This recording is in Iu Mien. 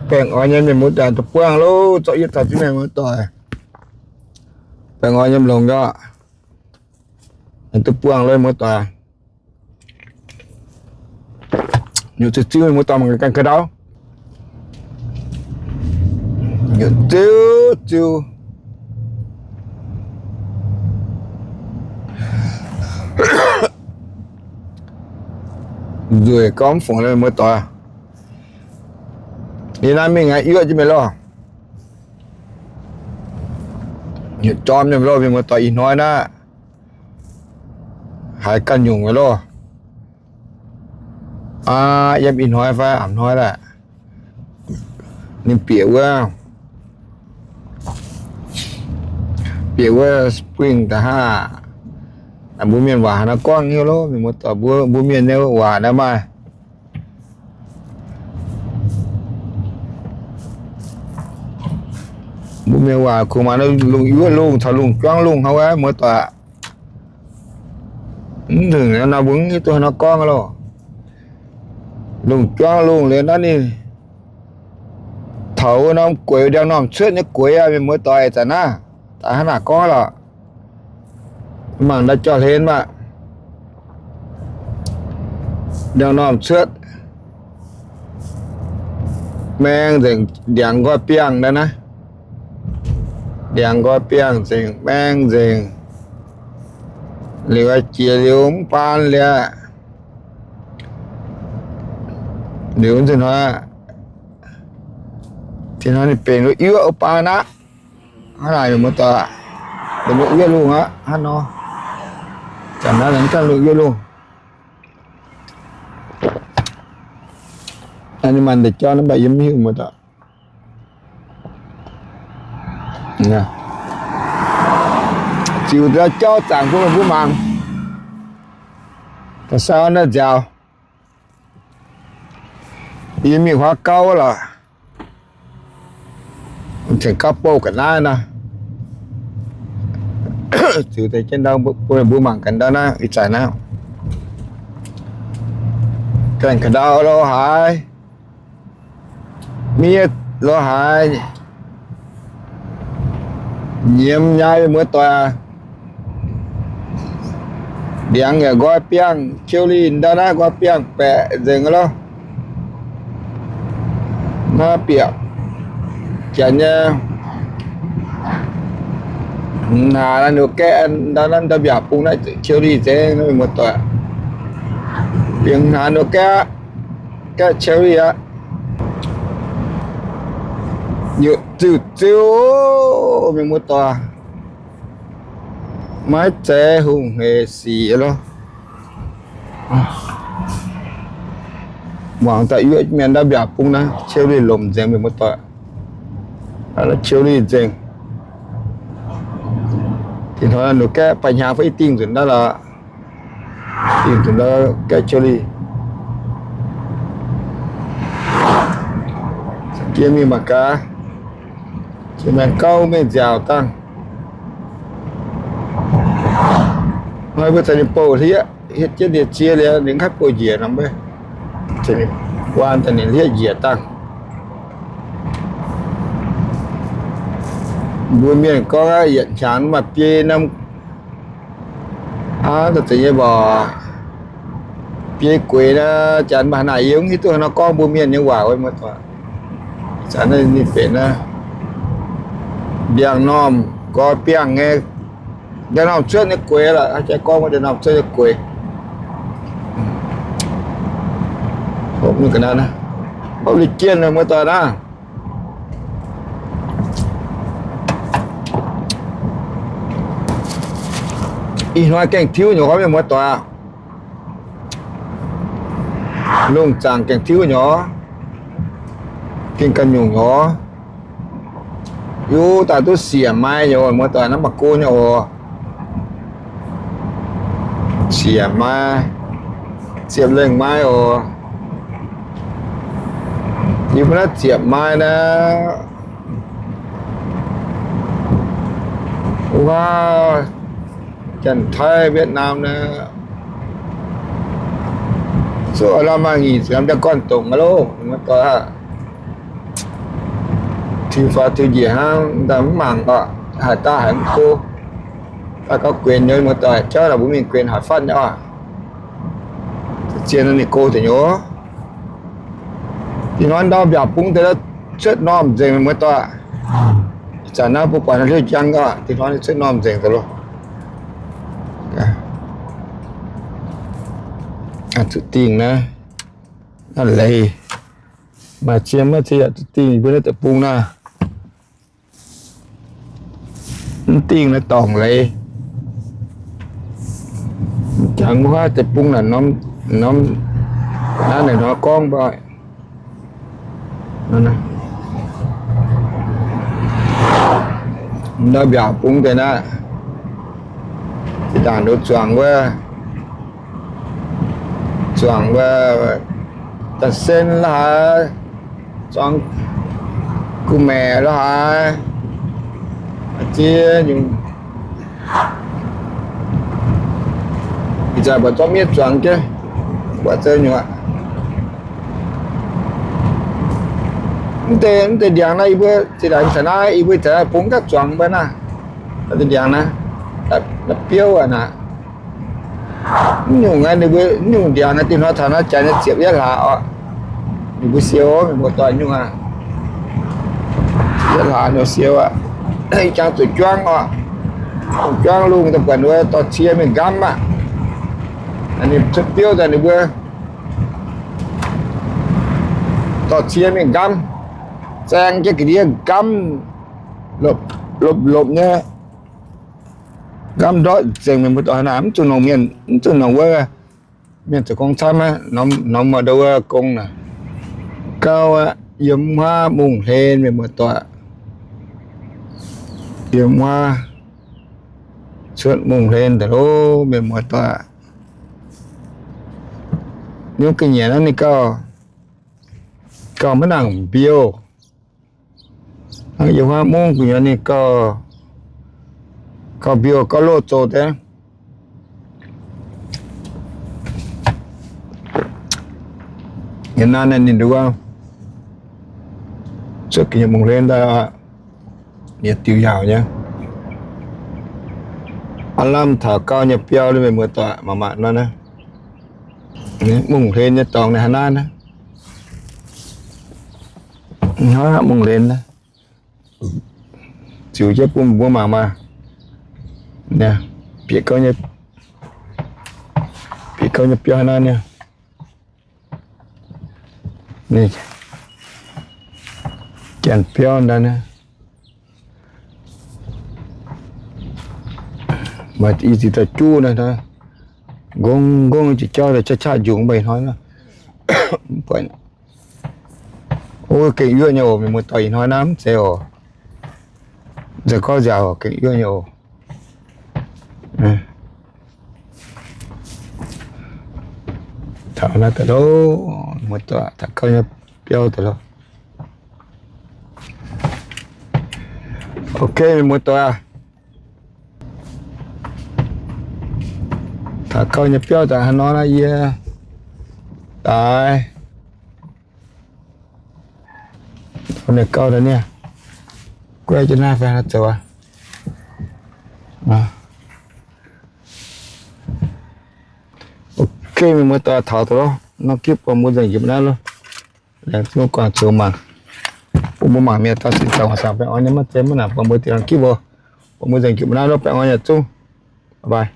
Baengh orn nyei mienh muoz-doic, duqv buangh loh, zorqv yie taux jienv mienh muoz-doic. Baengh orn nyei longx nyei, duqv buangh loh mienh muoz-doic. Nyutc ziu ziu mienh muoz-doic, mangc gaax ga'ndau. Nyutc ziu ziu. Nzueic gormx fungc mienh muoz-doic. Yie naaiv mingh aeqv, yuoqv jienv mingh loh. Nyutc jorm nyei loh mienh muoz-doic, ih hnoi naaiv haiz ganh nyungc nyei loh. Aa, yiem ih hnoi fai a'hnoi laeh, ninh bieqc wuov, bieqc wuov spring da'haah. Mbuo mienh waac haaix nor gorngv nyei loh mienh muoz-doic, mbuo, mbuo mienh nyei waac naaiv maaih Mbuo mienh waac kungx maaih lungh yuoqv lungh caux lungh juangv lungh hnangv wuov muoz-doic. Mv nzunc naaiv mbuo mv hiuv duqv haaix nor gorngv loh. Lungh juangv lungh liuz naaiv ninh taux wuov norm gueix, ndiangx-normh cuotv nyei gueix aqv, mienh muoz-doic, zanc naaiv daaih hnangv naaic gorngv lorqc. Mangc ndau jauv-hlen maah. Ndiangx-normh cuotv, maeng nzengc, ndiangx nqoi biangh ndau naaiv. Ndiangx nqoi biangh nzengc, maeng nzengc. Liuz jiex liuz mv baan liuz, liuz wuov nzunc hnoi, ih hnoi ninh benx yuoqv wuov baan aqv. Hnangv naaic mienh muoz-doic, ninh mbuo yuoqv lungh aqv hnangv nor. Zanc naaiv mv ganh lungh yuoqv lungh. Ninh maanc deix jauv naaiv mv baac yie mv hiuv muoz-doic. Ziux deix jauv zaangc bun meih mbuo mangc. Ga'sau naaiv nziaaux. Yie mingh huaav gauv wuov lorqc. Tengx gauv bouh ga'naaiv nor. Ziux deix jienv ndau bun meih mbuo mangc gaax ndau naaiv ih zanc naaiv. Gaengh ka'ndau lo haaix, miev lo haaix, nyiemz nyei mienh muoz-doic aac. Ndiangx yaac nqoi biangh, qiu li ndau naaiv nqoi biangh baeqc nzengc loh. Naaiv bieqc janx nyei, haaix nor gaeqv ndau naaiv ndau mbiaauc bung naaiv qiu li nzengc mienh muoz-doic. Bieqc haaix nor gaeqv, gaeqv qiu li aqv. Nyutc ziuh ziuh mienh muoz-doic. Maiv zeiz hungh hec sic loh. Muangx daaih yuoqv mienh ndau mbiaauc bung naaiv qiu li lomc nzengc mienh muoz-doic. Qiu li nzengc. Ih hnoi ninh gaeqv ba'hnyangx fai i dingh nzunc naaiv lorqc. Dingh nzunc naaiv gaeqv qiu li. Jiex mingh mangc gaax. Jiex maengx gauv mengh nziaauc dangh. Hnoi mbuo caux ninh bouh hlieqv, hietv jienv ndie-zie liuz ninh mv haih bouh njiec nor mv baac, caux ninh waan daaih ninh hlieqv njiec dangh. Mbuo mienh gorngv aqv, yietc hnyangx maaih biei norm aav daaih zeiz nyei mborqc. Biei gueix naaiv janx mv baac naaic yie mv hiuv duqv haaix nor gorngv mbuo mienh nyei waac wuov muoz-doic. Zanc naaiv ninh benx naaiv ndiangx-normh nqoi biangh nyei, ndiangx-normh cuotv nyei gueix lorqc. Jaax gorngv wuov ndiangx-normh cuotv nyei gueix. Hopv ninh ga'naaiv, hopv li jienv muoz-doic naaiv. Ih hnoi gaengh tiuv nyei mienh muoz-doic aac. Lungh zaangc gaengh tiuv nyei, gengh ganh nyungc nyei. Yie daaih duqv siec mai nyei oc, muoz-doic, naaiv maaih go nyei oc. Siec mai, ziepc lengh mai oc. Yie mbuo naaiv ziepc mai naaiv, wuov Janx-Taiv, Wietv Naam naaiv, zuqv lamh maaih nyic ziepc deix gorn-dongc aqv loh, muoz-doic aac. Tiux faaux tiux njiec hnangv, mv mangc oc, haaix daaih haiz mv go. Daaih gauh guenx nyei, muoz-doic, jauv naaic mbuo mingh guenx haaix fatv nyei oc. Zien ninh go deix nyei. Ih hnoi ndau mbiaauc bung deix cuotv normh nzengc, muoz-doic. Ih zanc naaiv mbuo buatc naaiv hliouv njang oc, ih hnoi cuotv normh nzengc deix loh. Zuqc dingh naaiv, naaiv leiz. Maaih cie maiv cie yaac zuqc dingh mbuo naaiv deic-bung naaiv. Mv dingh naaiv dorngc leiz. Jangx wuov deic-bung naaic norm, naaiv naaic hnoi gorngv mbuo ndau mbiaauc bung deix naaiv, zinh ndaangc ndoqc zuangx wuov, zuangx wuov, da'sen la'haaix, zuangx gu'maeqc la'haaix, ziex nyungc. Ih zanc buatc zorqv miev zuangx jienv, buatc zoux nyungc aqv. Mv deix, mv deix ndiangx naaiv yie mbuo zinh ndaangc caux naaiv yie mbuo caux bung gaav zuangx mbuo naaiv, ndiangx naaiv, naaiv biouv aqv naaic. Mv nyungc aqv, ninh mbuo mv nyungc ndiangx naaiv, dingh hnoi taux naaiv janx nyei ziepc yietv hlaax oc. Ninh mbuo siou, mienh muoz-doic, nyungc aqv. Yietv hlaax nor siou aqv. Ih jangx zuqc juangv oc. Zuqc juangv lungh daaih buatc wuov dorh cie mingh nqamv aqv. Ninh cuotv biouv daaih ninh mbuo dorh cie mingh nqamv, zaeng jienv ga'ndiev nqamv, lopc lopc nyei, nqamv ndortv nzengc, mienh muoz-doic, naaic mv zuqc nongc mienh, mv zuqc nongc wuov mienh zoux gong camv aqv. Norm maaih ndau wuov gong naaic gauh aqv, yiem wuov mungz hlen, mienh muoz-doic, yiem wuov cuotv mungz hlen daaih loh, mienh muoz-doic. Nyungc ga'nyiec naaiv ninh gauh, gauh maiv nangc mbiouh. Hnangv yiem wuov mungz gu'nyuoz ninh gauh, gauh mbiouh gauh loz zoqc deix. Yiem naaiv naaiv ninh nduov cuotv ga'nyiec mungz hlen daaih, yietc diuc yaauc nyei. Aav lamh taux gauh nyei biauv, mienh muoz-doic, mangc maah nor naaiv. Mungz hlen nyei dorngx naaiv hnangv naaiv naaiv. Hnangv mungz hlen naaiv. Ziux jienv bun mbuo mangc maah. Bieqc gouv nyei, bieqc gouv nyei biauv naaiv niaa. Janx biauv naaiv, maaih i ziex dauh juv naaiv, nqongv nqongv jiex jauv daaih qaqv qaqv njungx mbuo ih hnoi naaiv. O, gengh yuoqv nyei oc, mienh muoz-doic, ih hnoi naaiv mv zeiz oc. Nzauh gorngv nziaauc, gengh yuoqv nyei oc. Taux naaiv daaih loh, muoz-doic, taux gauh nyei biauv daaih loh. Ok, mienh muoz-doic aac, taux gauh nyei biauv daaih hnangv nor naaiv, yie daaih ninh gauh daaih niaa, guai jienv naaiv fai naaiv zoux aqv. Ok, mienh muoz-doic, taux daaih loh, norm gipv buatc mbuo nzengc jiex mbuo naaiv loh. Laengz zingh guangc zuqc mangc, bun mbuo mangc mienh dauh sin zaangc waac saangc baengh orn nyei maiv zeiz maiv nangc buatc mbuo deix norm gipv oc. Buatc mbuo nzengc jiex mbuo naaiv loh, baengh orn yietc zungv. Bye bye.